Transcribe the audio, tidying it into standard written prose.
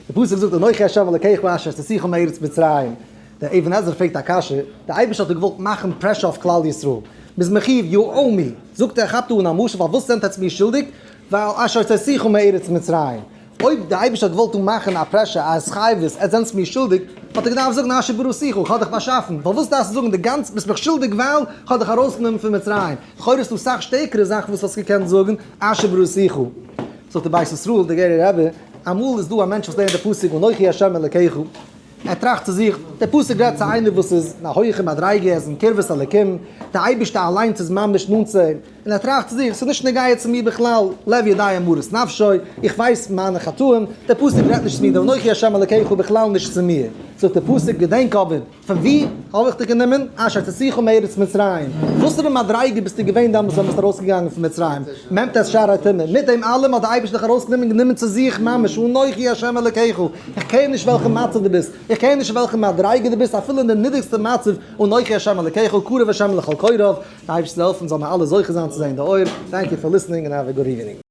די פסוק זאגט אנכי ה' אלקיך אשר הוצאתיך מארץ מצרים. דער אבן עזרא פרעגט א קשיא, דער אייבערשטער האט דאך געוואלט מאכן pressure אויף כלל ישראל, מ'איז מחיוב you owe me, זאגט ער כאפט אן א משל פארוואס זענט עטץ מיר שולדיג, ווייל אשר הוצאתיך מארץ מצרים. אויב דער אייבערשטער האט געוואלט דא מאכן א pressure א התחייבות עטץ זענטס מיר שולדיג, האט ער געדארפט זאגן אשר בראתיך, איך האב דיך באשאפן, פארוואס דארפסטו זאגן די גאנצע ביסט מיך שולדיג ווייל איך האב דיך ארויסגענומען פון מצרים, לכאורה איז דא סאך שטערקערע זאכן וואס האסט געקענט זאגן אשר בראתיך. זאגט דער בית ישראל, דער גערער רבי, אמאל איז דא א מענטש וואס לערנט די פסוק אנכי ה' אלקיך, ער טראכט צו זיך, דער פסוק רעדט צו איינער וואס איז אין א הויכע מדריגה, ער איז אין קרבת אלקים, דער אייבערשטער אליינס איז ממש נאנט צו אים, און ער טראכט צו זיך, ס'איז נישט נוגע צו מיר בכלל, לב יודע מרת נפשו, איך ווייס מיינע חטאים, דער פסוק רעדט נישט צו מיר, דער אנכי ה' אלקיך בכלל נישט צו מיר. זאגט דער פסוק, געדענק אבער, פון וואו האב איך דיך גענומען? אשר הוצאתיך מארץ מצרים. וואסערע מדריגה ביסטו געווען דעמאלס ווען ביסט ארויסגעגאנגען פון מצרים? מ"ט שערי טומאה. מיט דעם אלעם האט דער אייבערשטער דיך ארויסגענומען גענומען צו זיך ממש, אנכי ה' אלקיך, איך care נישט וועלכע מצב דו ביסט, איך care נישט אין וועלכע מדריגה דו ביסט, אפילו אין די נידריגסטע מצב, אנכי ה' אלקיך, קרוב ה' לכל קוראיו, די אייבערשטער זאל העלפן זאל מיר אלע זוכה זיין צו זען די אור, thank you for listening and have a good evening.